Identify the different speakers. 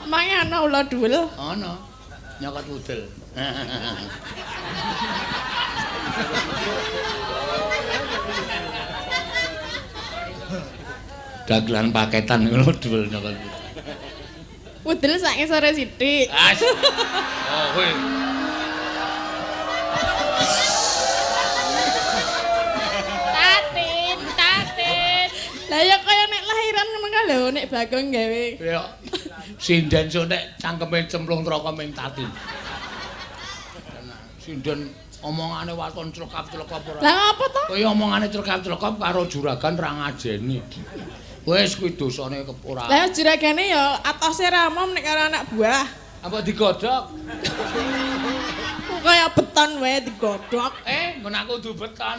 Speaker 1: Emang ana ula duwel?
Speaker 2: Ana. Nyokot wudel. Dagelan paketan ngono duwel nyokot wudel.
Speaker 1: Wudel sak ngisore sithik.
Speaker 2: As. Oh, kowe.
Speaker 3: Tatin, tatin.
Speaker 1: Lah ya kaya nek lahiran ngono kae lho nek Bagong gawe.
Speaker 2: Ya. Sinden sok nek cangkeme cemplung neraka ming tatin. Sinden omongane waton clekap-clekop ora.
Speaker 1: Lah ngapa to?
Speaker 2: Kowe omongane clekap-clekop karo juragan ra ngajeni. Wis kuwi dosane ora.
Speaker 1: Lah juragane ya atose ra omong nek karo anak buah.
Speaker 2: Apa digodhog?
Speaker 1: Kaya beton wae digodhog.
Speaker 2: Nggon aku kudu beton.